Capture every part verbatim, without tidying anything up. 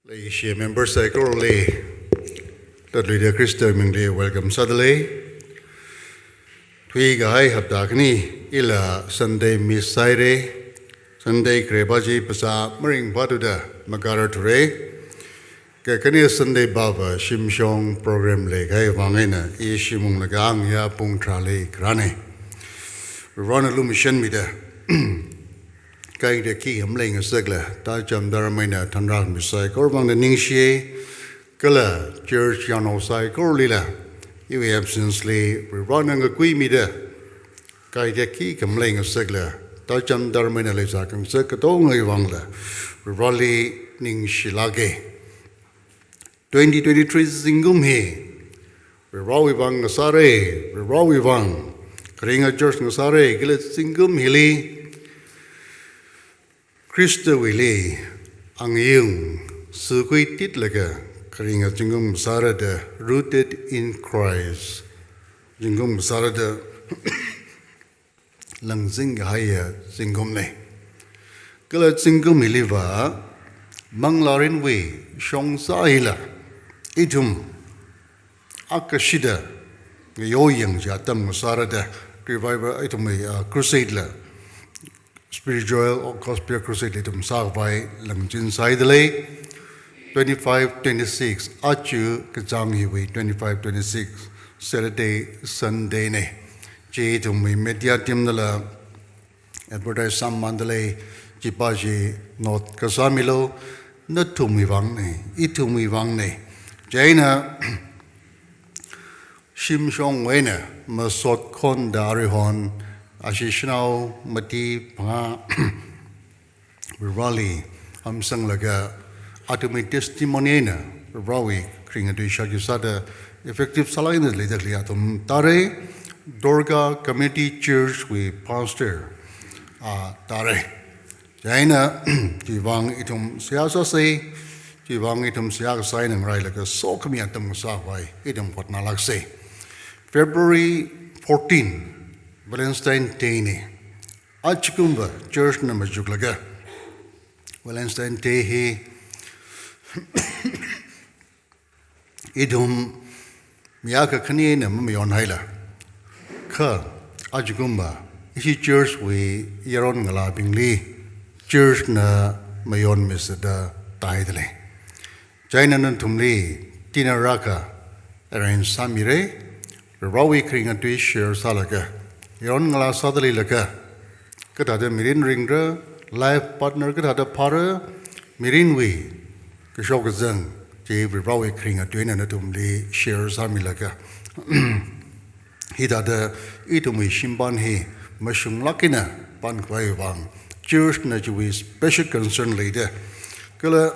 Leishiya member saikorali tatluida Khrista mingli welcome sādalei. Thuikahai hapta khani ila Sunday miss sāhaira. Sunday khare pa chi phasā maringphathuda makārarthura. Kakhane Sunday pava shimshong program leikahai vang eina ishi mungna kangya pung tharāli kharāna. Varena lumashanmida kaida khi hamlei ngasakla, tacham tharmai eina thanrāmi saikora vangda ningshiya, kala church yarnao saikoralila iwui absence li Varena ngakuimida kaida khi hamlei ngasakla, tacham tharmai eina leisā khangasak katongawui vangla Vareli ningshilāka. Twenty twenty-three zingkum hi Varewui vang ngasāra, Varewui vang kharinga church ngasāra, kala zingkum hili Khristawuili angayung sukhuititlaga kharinga zingkum sāra da, rooted in Christ zingkum sāra da langzingkahaiya zingkumna. Kala zingkum hiliva manglārinwui shongsā hila ithum akashida ngayoyang chi atam ngasāra da, revival ithumwui, ah, crusade la, spiritual or gospel crusade la ithum sākhavai langchin sāhaidalei. Twenty-five twenty-six, aja kachāng hiwui twenty-five twenty-six Saturday Sunday na. Chi ithumwui media team nala advertise sāmandalei, chi pa chi note kasā milu, nathumwui vangna, ithumwui vangna. Chieina shimshongwui eina masot khon da aruihon, ashi shanao mati phangā Vareli hamsanglaga, athumwui testimony eina Varewui kharinga tui shākhuisāda effective sālāk eina leida khalei athum tāra. Dorka Community Church wui pastor a tāra. Chieina chiwui vang ithum seihā sāsa, chiwui vang ithum seihā kasā eina ngarailaga sokhami atam ngasākhavai ithum hotnālāksa. February fourteen, Valentine Day na. Ajakumva church na machuklaga Valentine Day hi ithum mi akha khani eina mamayonhaila, kha ajakumva ishi church wui yaron ngalābingli church na mayonmisa da tāhaidalei. Chieina nathumli dinner akha arrange sāmira. Varewui kharinga tui share sālaga, yaron ngalā sāda leilaga kathāda mirin ringra, life partner kathāda phāra, mirinwui kashok kazang chi Varewui kharinga tui eina nathumli share sāmilaga, hithāda ithumwui shimpan hi mashunglāk eina pankhavai vang church na chiwui special concern leida, kala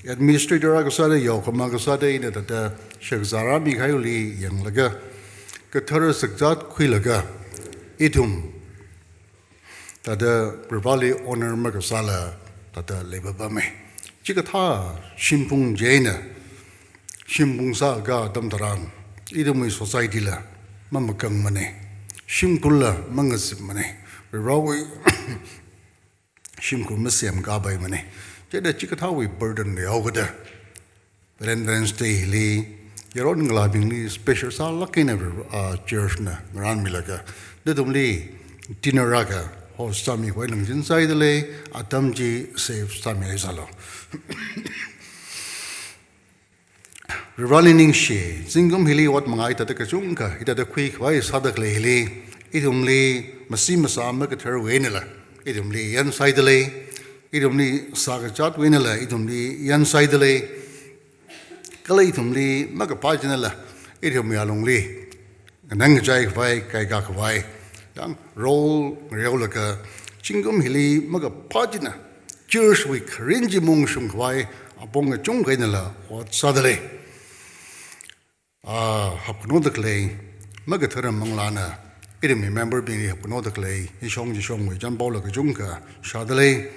administrator akha sāda, yaokahoma akha sāda ina thāda shakzā rāmikahaiwuili yanglaga, kathara sakzat khuilaga, ithum thāda Vareli honor makasāla thāda leipapama. Chikathā shimphung chieina shimphung sākha atam tharan ithumwui society la mamakangmana, shimkhulla mangazipmana, Varewui shimkhur masemkapaimana. Chieina chikathāwui burden leihaokida Valentine's Day hili yaron ngalābingli special sālāk eina, ah, church na ngarānmilaga nathumli dinner akha host sāmikhavai langchin sāhaidalei, atam chi save sāmihaisālu. Vareli ningshi, zingkum hili ot mangai thāda kachungkha hithāda khuikhavai sāda khalei hili, ithumli masi masā makathar wui einala ithumli yan sāhaidalei, ithumli sākazat wui einala ithumli yan sāhaidalei, kala ithumli makaphā chinala ithumwui alungli nganangchai khavai, kaikā khavai, yang role ngareolaga, zingkum hili makaphā china church wui kharing chi maungshung khavai apong kachungkha einala ot sādalei. Ah, hapkhanoda khalei makathara manglāna ithumwui member bingli hapkhanoda khalei, ishong chishongwui chanpaola kachungkha shādalei.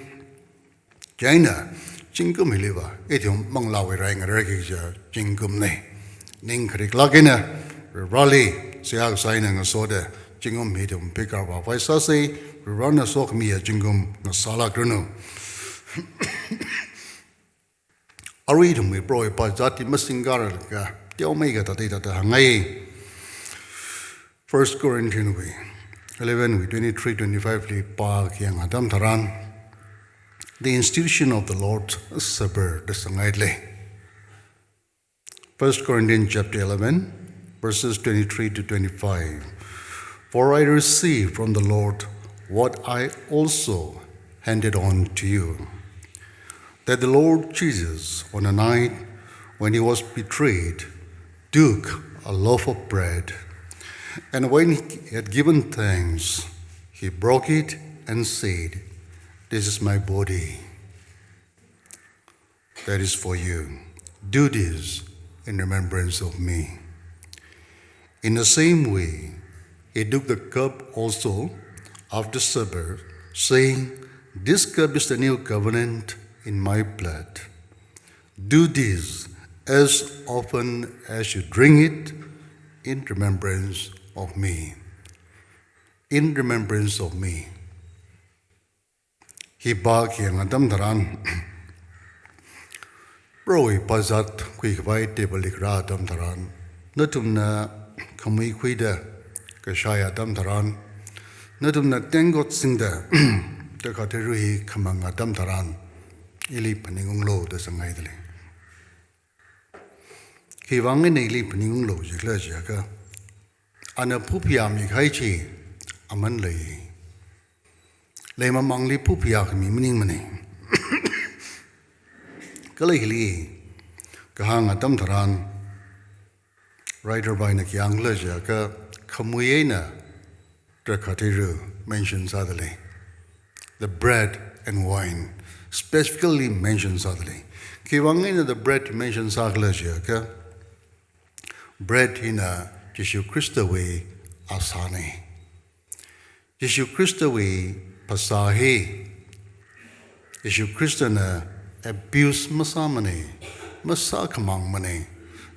Chieina zingkum hiliva ithum manglāwui rai ngararki kaja zingkumna. Ning khariklāk eina Vareli seihā kasā eina ngasoda zingkum hi ithum phikar vāvai sāsa, Varena sokhamiya zingkum ngasālākranu. Arui ithumwui Prohowui pazat hi masingkar laga teomeikha thāda thāda hāngngai. First Corinthians wui eleven wui twenty-three twenty-five li pākhayang atam tharan, the institution of the Lord's Supper da sāngailei. First Corinthians chapter eleven, verses twenty-three to twenty-five. "For I received from the Lord what I also handed on to you, that the Lord Jesus, on the night when he was betrayed, took a loaf of bread, and when he had given thanks, he broke it and said, 'This is my body that is for you. Do this in remembrance of me.' In the same way, he took the cup also after supper, saying, 'This cup is the new covenant in my blood. Do this as often as you drink it in remembrance of me.'" In remembrance of me. Hi pākhayang atam tharan, Prohowui pazat khuikhavai table li kharā atam tharan, nathumna khamui khuida kashai atam tharan, nathumna tengkot singda drakha theirui hi khamang atam tharan, ili phaningunglu da sāngaidalei. Khiwui vang eina ili phaningunglu jikhala jiakha, ana phuphayāmi kahai chi aman lei. Leimamangli phuphayā khami maningmana. Kala hili kahāng atam tharan, writer va ina khi hāngkhala jiakha, khamui eina drakha theirui mention sādalei. The bread and wine specifically mention sādalei. Khiwui vang eina the bread mention sākhala jiakha, bread hina Jishu Khristawui asāna. Jishu Khristawui phasā hi Jishu Khristana abuse masāmana, masākhamangmana.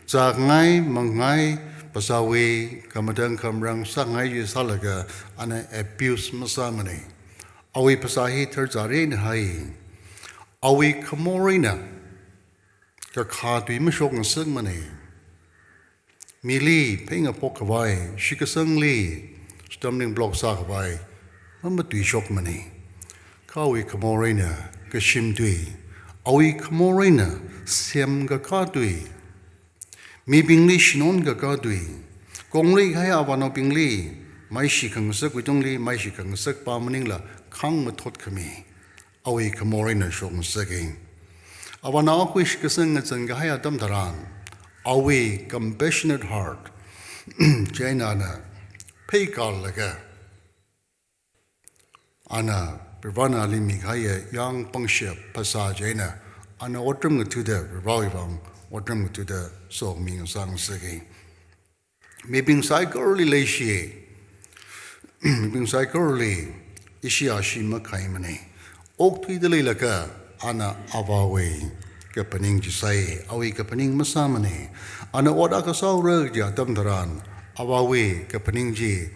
Zāngai, mangai, phasāwui khamatang khamarān sāngai chi sālaga ana abuse masāmana. Awui phasā hi tharzari eina hai. Awui khamor eina kakhā tui mashokngasakmana. Mili pheingaphok khavai, shitkasangli stumbling block sākhavai mamatuishokmana. Kha awui khamor eina kashim tui, awui khamor eina semkakā tui, mibingli shinon kakā tui, kongri kahai avānaobingli maishi khangasakwui tungli maishi khangasakpa maningla khangmathot khami, awui khamor eina shokngasaka. Avānao akhawui shitkasang ngazan kahai atam tharan, awui compassionate heart chieina ana pheikalaga, ana Varivarana ali mikahaiya yāng pangshap phasā chieina ana otram ngathuda, Varivarawui vang otram ngathuda somi ngasāngasaka. Mibing saikorali leishi. Mibing saikorali ishi ashi makhaimana. Okthuida leilaga ana avāwui kaphaning chi sāi, awui kaphaning masāmana. Ana ot akha sāhaora kaji atam tharan, avāwui kaphaning chi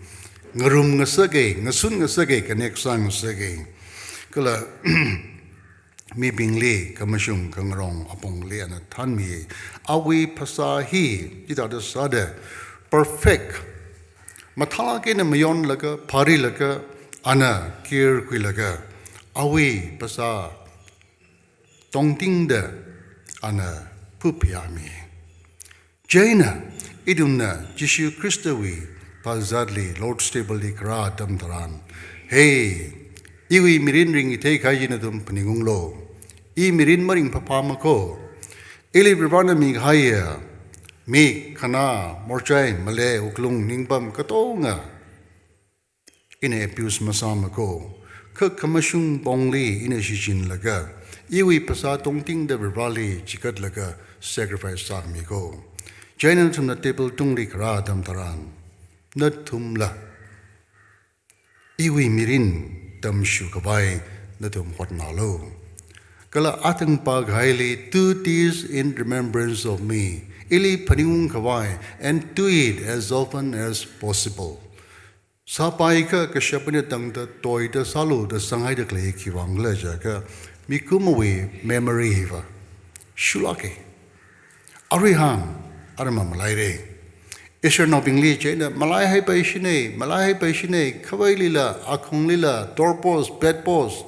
ngarumngasaka, ngasunngasaka, connect sāngasaka. Kala mibingli khamashung khangarong apongli ana thanmi. Awui phasā hi chithāda sāda perfect, mathālāk eina mayonlaga, phārilaga, ana care khuilaga, awui phasā tongtingda ana phuphayāmi. Chieina ithumna Jishu Khristawui pazatli, Lord's Table li kharā atam tharan, "Hey, iwui mirin ringkachithei kahai chi nathum phaningunglu. I mirin maringphāphāmako. Ili Varivarana mikahaiya mik, khanā, morchai, malei, wuklung, ningpam katonga ina abuse masāmako. Kha khamashung pongli ina shichinlaga, iwui phasā tongtingda Varivarali chikatlaga sacrifice sāmiko." Chieina nathumna table tungli kharā atam tharan, nathumla iwui mirin tamshukhavai nathum hotnālu. Kala athang pākahaili, "Do this in remembrance of me." Ili phaningungkhavai, and do it as often as possible. Sāpaikha kashap eina tangda toida sālu da sāngaida khalei khiwui vangkhala jiakha, mikumowui memory hiva shulāka. Arui hāng, ara mamalaira. Israelnaobingli chieina malaihaipaishina, malaihaipaishina, khavailila, akhunglila, doorpost, bedpost,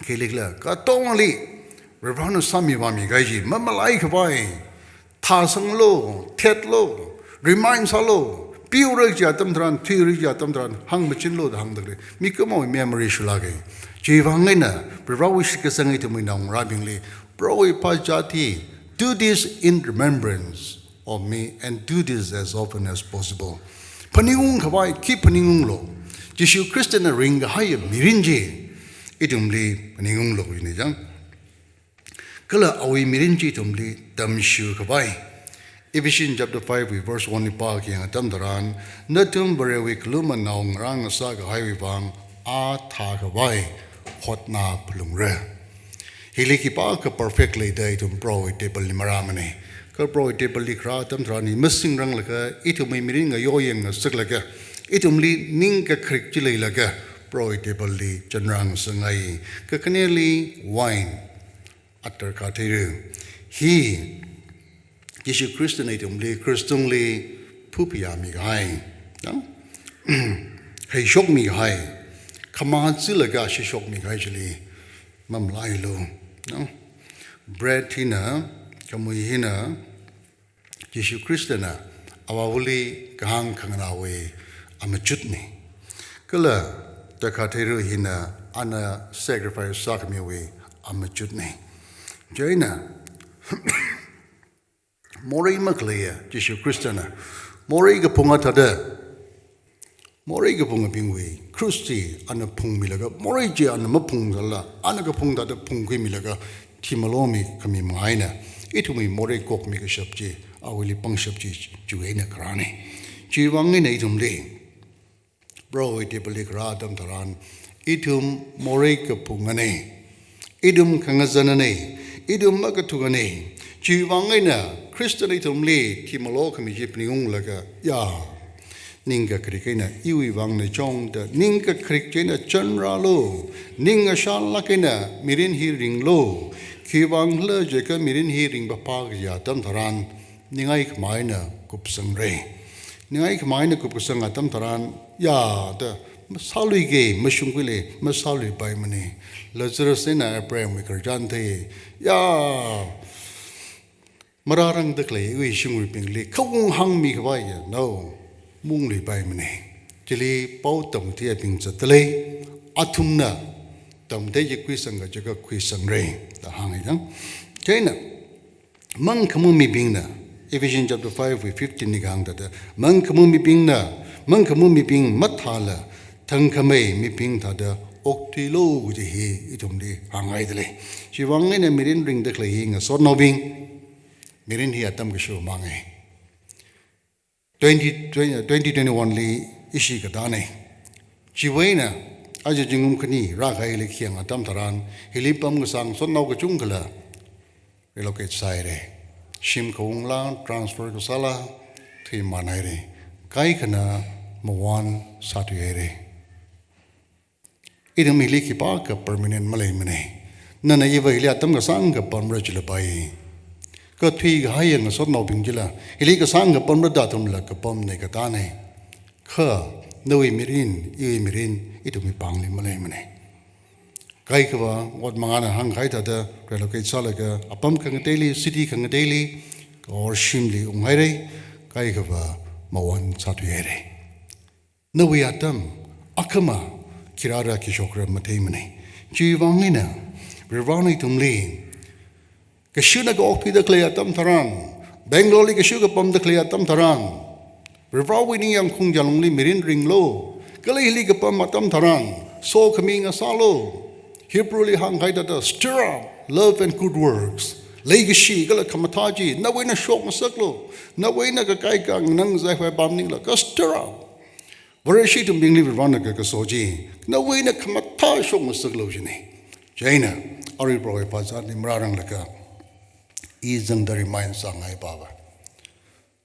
khilikla, katongli, Varivarana sāmivāmi kahai chi mamalaikhavai, thāsanglu, thetlu, remind sālu, piura kaji atam tharan, thuira kaji atam tharan, hāngmachinlu da hāngdalei. Mikumowui memory shulāka. Chiwui vang eina, Varivarawui shitkasang ithumwui naongarābingli, Prohowui phāzāt hi, "Do this in remembrance of me and do this as often as possible." Phaningungkhavai, khi phaningunglu. Jishu Khristana ringkahai mirin chi, ithumli phaningunglu kajina chang. Kala awui mirin chi ithumli tamshukhavai. Ephesians chapter five wui verse one li pākayang atam tharan, nathum Varewui khalumma naongarā ngasākahaiwui vang, a thākhavai hotnaphalungra. Hili khipākha perfect leida ithum Prohowui table li marāmana. Kha Prohowui table li kharā atam tharan hi masingranglakha, ithumwui mirin ngayoyang ngasaklaga, ithumli ningkakharik chi leilaga, Prohowui table li chanrāngasakngai. Kakhaneli wine, atar katheiru. Hi, Jishu Khristana ithumli, Khristungli, phuphayāmi kahai. No? Heishokmi kahai. Khamā zilaga shishokmi kahai chili, mamalailu. No? Bread hina, khamui hina, Jishu Khristana Avāva̱li kahāng khanganāwui amachutna. Kala takhatheiru hina ana sacrifice sākhamiwui amachutna. Chieina, morei makhaleiya Jishu Khristana morei kaphunga thāda, morei kaphungabingwui cross chi ana phungmilaga, morei chi ana maphungsālala, ana kaphung thāda phungkhuimilaga, thimalomi khami manga eina, ithumwui morei kokmi kashap chi, awuili pangshap chi, chiwui eina kharāna. Chiwui vang eina ithumli, Prohowui table li kharā atam tharan, ithum morei kaphungana. Ithum khangazanana, ithum makathungana. Chiwui vang eina Khristana ithumli thimalo khami chi phaningunglaga, ya, ningkakharik eina iwui vang eina chungda, ningkakharik chi eina chanrālu, ning ashālāk eina mirin hi ringlu, khiwui vangkhala jiakha mirin hi ringphāphā kaji atam tharan, ningai khamā eina kupsangra. Ningai khamā eina kupkasang atam tharan, ya, da, masāluika, mashungkhuila, masāluipaimana. Lazarus eina Abrahamwui khararchan thei, ya, marārangda khalei iwui shimkhurwuibingli, khaung hāngmikhavai ya, no, maungluipaimana. Chili pao tamkathei abing zatdalei, athumna tamkathei chi khuisang kajiakha khuisangra, da hānga chang. Chieina, mangkhamā mibingna, Ephesians chapter five wui fifteen li kahāng thāda, mangkhamā mibingna, mangkhamā mibing mathāla, thangkhamei mibing thāda okthuilu kaji hi ithumli hānghaidalei. Chiwui vang eina mirin ringda khalei hi ngasotnaobing, mirin hi atam kashu manga. Twenty, twenty, twenty twenty-one li ishi katāna. Chiwui eina, aja zingkum khani rākahaili khayang atam tharan, hili pamkasā ngasotnao kachungkhala relocate sāhaira. Shim khaungla, transfer kasāla, thuimanhaira. Kaikhana mawan sāthuihaira. Ithum hili khipākha permanent maleimana. Nana iva hili atam kasāngkha pamra jilapai. Kha thuikahaiya ngasotnaobing chila, hili kasāngkha pamra da athumla kapamna katāna. Kha nawui mirin, iwui mirin, ithumwui pāngli maleimana. Kaikhava, ot mangāna hāngkahai thāda, relocate sālaga, apam khangateili, city khangateili, or shimli unghaira, kaikhava, mawan sāthuihaira. Nawui atam, akhama, khi rāra khi shokra matheimana. Chiwui vang eina, Varivarana ithumli, kashuna ka-okthuida khalei atam tharan, Bangalore li kashu kapamda khalei atam tharan, Varivarawui ningyāng khungjā lungli mirin ringlu, kala hili kapam atam tharan, sokhami ngasālu. Hebrew li hāngkahai thāda, stir up love and good works. Leikashi kala khamathā chi, nawui eina shokngasaklu, nawui eina kakai kanganang zaihoi pam maningla, ka stir up. Vareshi ithum bingli Varivarana kakaso chi, nawui eina khamathā shokngasaklu jina. Chieina, arui Prohowui phāzatli marāranglaga, i zangda remind sāngai pava.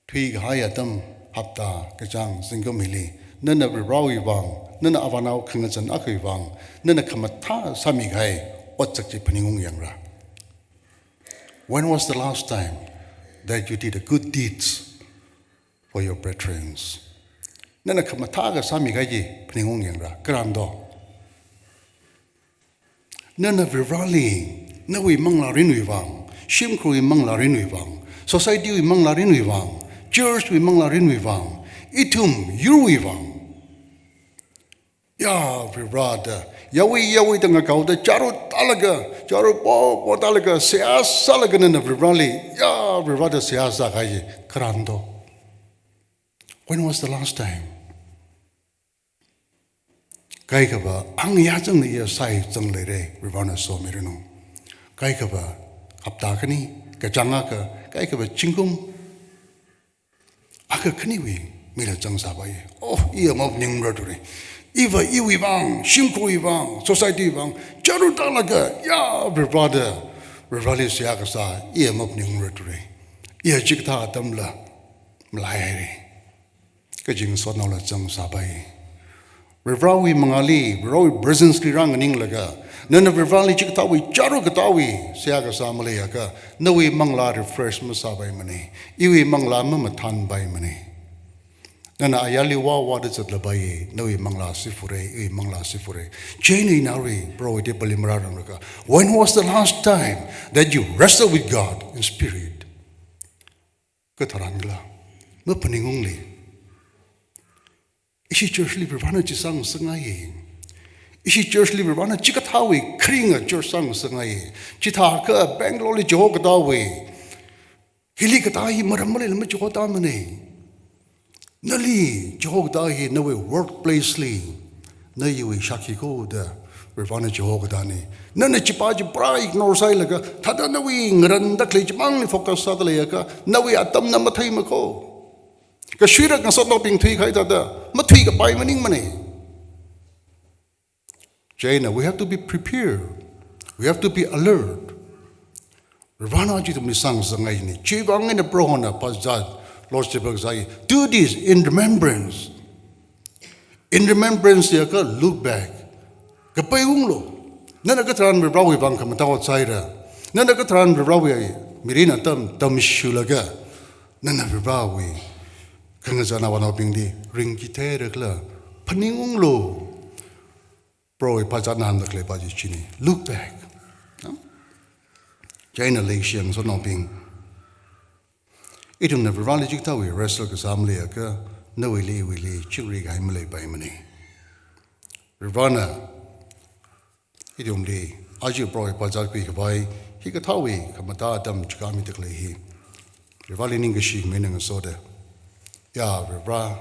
Thuikahai atam hapta kachāng zingkum hili, nana Varivarawui vang, nana avānao khangazan akhawui vang, nana khamathā sāmikahai otsak chi phaningung yangra. When was the last time that you did a good deeds for your brethren? Nana khamathā kasāmi kaji phaningung yangra, karanto. Nana Varivarali, nawui manglārinwui vang, shimkhurwui manglārinwui vang, society wui manglārinwui vang, church wui manglārinwui vang, ithum yurwui vang. Ya Varivara da, yawi yawi da ngakaoda, charu talaga, charu po po talaga, seihā sālaga nana Varivarali, ya Varivara da seihā sākaji, karanto. When was the last time? Kaikhava ang ya zangna iya sai zang leire, Varivarana somiranu. Kaikhava hapta khani, kachāng akha, kaikhava zingkum akha khaniwui mila zangsāpai. Oh, iya maphaningra ture. Iva iwui vang, shimkhurwui vang, society vang, charu talaga, ya Varivara da, Varivarali seihā kasā, iya maphaningra ture. Iya chikathā atamla malaihaire. Kaching sotnaola zangsāpai. Varivarawui mangāli, Varivarawui presence li rānganinglaga, nana Varivarali chikathāwui charu kathāwui seihā kasā maleiakha, nawui manglā refresh masāpaimane. Iwui manglā mamathānpaimane. Nana ayarli vāvāda zatlapai, nawui manglā sifure, iwui manglā sifure. Chieina ina arui, Proho wui tepali marāranglakha, when was the last time that you wrestled with God in spirit? Katharan kala, maphaningungli. Ishi church li Varivarana chi sāngasakngaiye. Ishi church li Varivarana chikathāwui kharinga church sāngasakngaiye. Chithākha Bangalore li chiho kathāwui, hili kathā hi maram maleila machihotamane. Nali chiho kathā hi nawui workplace li, na iwui shākhi khuda Varivarana chiho kathāne. Nana chipa chi pura ignore sāhailaga, thāda nawui ngaranda khalei chimangli focus sāda leiakha, nawui atamna matheimako. Kashuira ngasotnaobing thuikahai thāda, mathuikapai maningmane. Chieina, we have to be prepared. We have to be alert. Varivarana chi ithumli sāngasakngaine. Chiwui vang eina Prohona phazat, Lord's Supper kasā hi, do this in remembrance. In remembrance jiakha look back. Kapaiunglu. Nana katharan Varivarawui vang khamathā ot sāhaira. Nana katharan Varivarawui mirin atam tamshulaga, nana Varivarawui khangazan avānaobingli ringki theira khala phaningunglu. Prohowui phazatna hāngda khaleipa chi chine. Look back. No? Chieina leishiya ngasotnaobing, ithumna Varivarali chikathāwui wrestle kasā maleiakha, nawuili iwuili chingri kahai maleipaimane. Varivarana ithumli aja Prohowui phazat khuikhavai, hikathāwui khamathā atam chikāmida khalei hi, Varivarali ningkashi khami eina ngasoda, ya Varivara,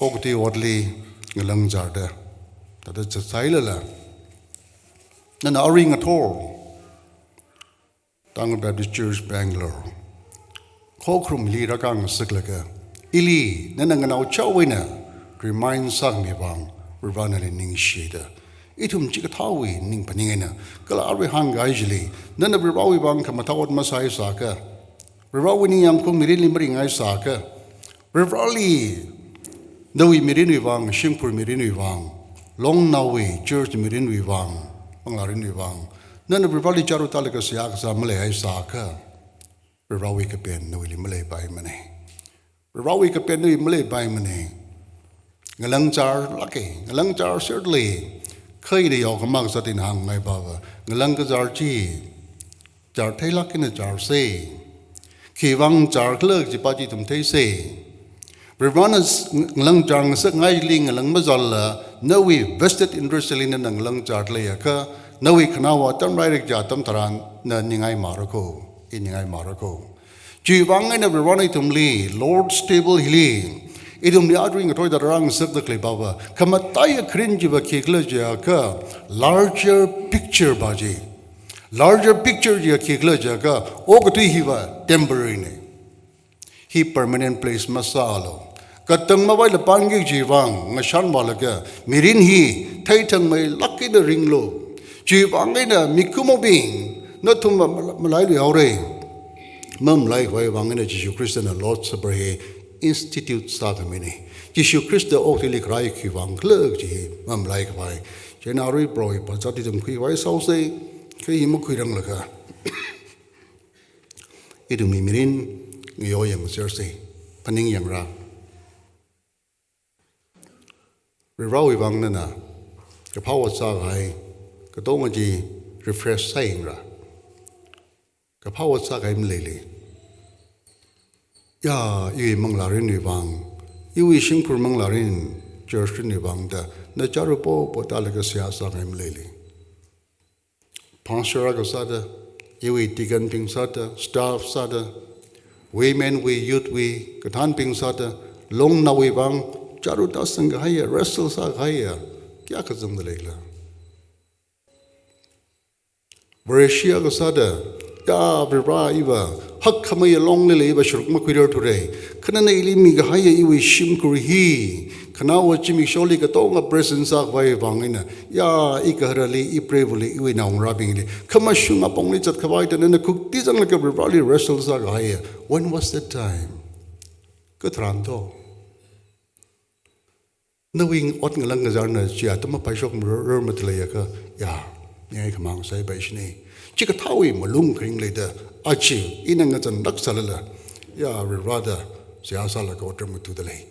okathui otli ngalangzarda, thāda zatsāhailala, nana arui ngathor Tangkhul Baptist Church Bangalore, Khokharum hili rākāngasaklaga, ili nana nganaochaowui eina remind sākhami vang Varivara nali ningshida, ithum chikathāwui ningphaning eina, kala arui hāngkahai chili, nana Varivarawui vang khamathā ot masāhaisāakha, Varivarawui ningyāngkhaung mirinli maringaisāakha, Varivarali, nawui mirinwui vang, shimkhur mirinwui vang, longnaowui church mirinwui vang, manglārinwui vang, nana Varivarali charu talaga seihā kasā maleihaisāakha, Varivarawui kapen nawuili maleipaimane. Varivarawui kapen nawuili maleipaimane. Ngalangzarlāke, ngalangzarserle. Kha ina yaokhamā kasā tina hāngngai pava, ngalangkazar chi zar theilāk eina zarse. Khiwui vang zarkhala kajipa chi ithum theise. Varivarana s-, ngalangzar ngasakngaili ngalang mazarla, nawui vested interest li nana ngalangzarda leiakha, nawui khanaowa atam rairik kaja atam tharan na ningai marako, i ningai marako. Chiwui vang eina Varivarana ithumli, Lord's Table hili, ithumli arui ngathor hithāda rāngasakda khalei pava, khamataiya kharing chiva khikhala jiakha, larger picture pa chi. Larger picture chiya khikhala jiakha, okathui hiva temporary ne. Hi permanent place masālu. Katang mavaila pāngki kajiwui vang, ngashan vālaga, mirin hi theithangmeilāk eina ringlu. Chiwui vang eina mikumobing, nathum ma-, ma-, malailuihaore. Mamalaikhavai vang eina Jishu Khristana Lord's Supper hi institute sākhamine. Jishu Khrista okathuili kharā hi khiwui vang khala kaji hi mamalaikhavai. Chieina arui Prohowui phazat ithum khuikhavai sāhaose, kha hi makhuiranglaga, ithumwui mirin ngayoyang serse, phaningyangra. Varivarawui vang nana kaphā ot sākahai, katonga chi refresh sāyangra. Kaphā ot sākahai maleili. Ya, iwui manglārinwui vang, iwui shimkhur manglārin, church rinwui vang da, na chāra popo tālaga seihā sākahai maleili. Pastor akha sāda, iwui deacon bing sāda, staff sāda, women wui, youth wui, kathānbing sāda, longnaowui vang, chāra tāsangkahaiya, wrestle sākahaiya, kayākha zangda leila. Vareshi akha sāda, ya Varivara iva, hakkhameiya longli leiva sharuk makhuirarthura. Kha nana ili mikahaiya iwui shimkhur hi, khanaowa zimiksholi katonga present sākhavai vang eina, ya, igaharali, ipreivali, iwui naongarābingli, khamashunga pongli zatkhavai da nana khuktizanglaga Varivarali wrestle sākahaiya. When was that time? Katharan to? Nawui ot ngalang kazarna chi atam mapaishok marar, rar mataleiakha, ya, ningai khamang saipai shini. Chikathāwui malung kharing leida, achi, ina ngazanlāk sālala, ya, Varivara da, seihā sālaga otram matuda lei.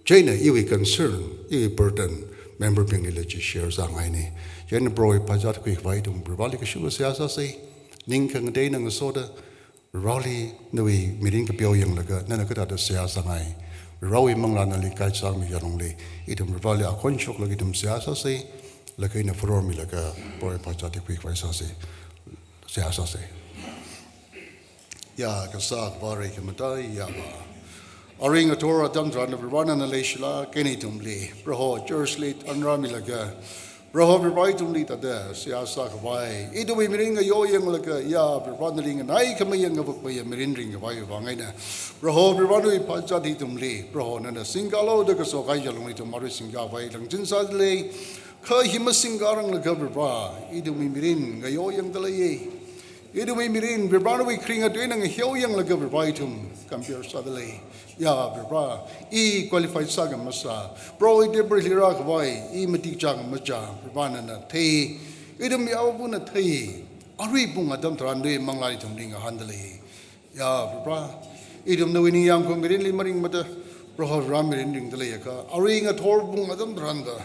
Chieina iwui concern, iwui burden, member bingli la chi share sāngaini. Chieina Prohowui phazat khuikhavai ithum Varivarali kashung seihā sāse, ning khangatei eina ngasoda, Varivarali nawui mirin kapeo yanglaga, nana kathāda seihā sāngai. Varivarawui manglā nali guide sāmi yalungli, ithum Varivarali akhon shoklaga ithum seihā sāse, laga ina phorormilaga, Prohowui phazat khuikhavai sāse, seihā sāse. Ya, kasā Vare khamatai, ya va. Arui ngathor atam tharan Varivara nana leishilāk eina ithumli, Proho church li thanrāmilaga, Proho Varivara ithumli thāda seihā sākhavai, ithumwui mirin ngayoyanglaga, ya Varivara nali nganai khameiya ngavukpaiya mirin ringkhavai vang eina, Proho Varivara nawui phazat ithumli, Proho nana singkalo da kaso kahai yalungli ithum arui singkhavai langchin sāda lei. Kha hi masingkaranglaga Varivara, ithumwui mirin ngayoyangda leiye. Ithumwui mirin Varivara nawui kharing atui eina ngaheoyanglaga Varivara ithum compare sāda lei. Ya Varivara, i qualified sākha masā, Proho i Deborahli rākhavai, i matik chākha machā, Varivara nana thei, ithumwui Avāvana thei. Arui pung atam tharan nawui manglāli ithumli ngahānda lei. Ya Varivara, ithum nawui ningyāngkhaung mirinli maringmada, Proho Varivara mirin ringda leiakha, arui ngathor pung atam tharanda,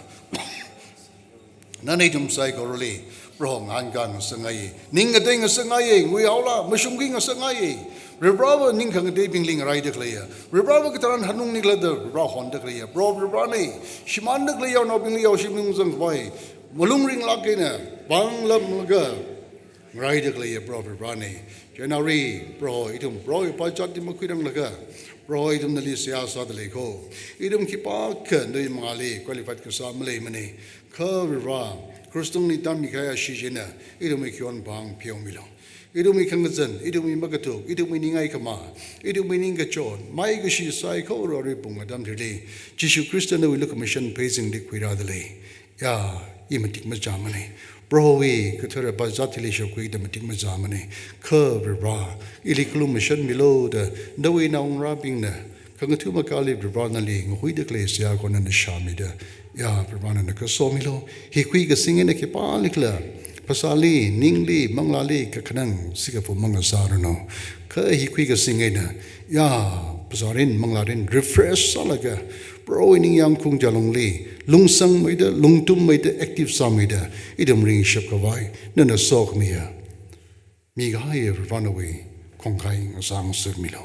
nana ithum saikorali, Proho ngahānkā ngasakngaiye, ning ngatei ngasakngaiye, nguihaola, mashungki ngasakngaiye. Varivarava ning khangateibingli ngaraida khaleiya, Varivarava katharan hanungnikhala da Varivara honda khaleiya, Proho Varivarana, shimānda khalei yaonaobingli yaoshim nung zangkhavai, malung ringlāk eina, pānglamlaga, ngaraida khaleiya Proho Varivarana. Chieina arui, Proho ithum, Proho i phazat hi makhuiranglaga, Proho ithum nali seihā sāda lei kho. Ithum khipākha nawui mangāli qualified kasā maleimana. Kha Varivara, krus tungli tāmikahai ashee china, ithumwui khayon pāng pheomilu. Ithumwui khangazan, ithumwui makathuk, ithumwui ningai khamā, ithumwui ningkachot, maikashi saikora arui pung atam hili, Jishu Khrista nawui lukhamashan pheisinglikhami rāda lei. Ya, i matik machāmana. Prohowui kathara phazat hili shapkhuida matik machāmana. Kha Varivara, ili khalumashanmilu da, nawui naongarābingna, khangathum akali Varivara nali ngahuida khalei seihā khon nana shāmida. Ya Varivara nana kasomilu. Hi khuikasing eina khipālikhala, phasāli, ningli, manglāli, kakhanang, sikaphum mangasāranu. Kha hi khuikasing eina, ya, phasārin, manglārin, refresh sālaga, Prohowui ningyāngkhaung jalungli, lungsangmeida, lungtummeida, active sāmeida, ithum ringshapkhavai, nana sokhamiya. Mikahaiya Varivara nawui khongkhai ngasā ngasakmilu.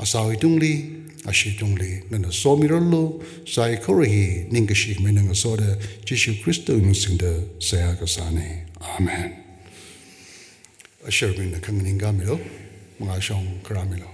Asāwui tungli, ashee tungli, nana somirarlu, saikora hi ningkashi khamei eina ngasoda, Jishu Khristawui ming singda seihā kasāna. Amen. Usherbingna khanganingkāmilu, mangāshong kharāmilu.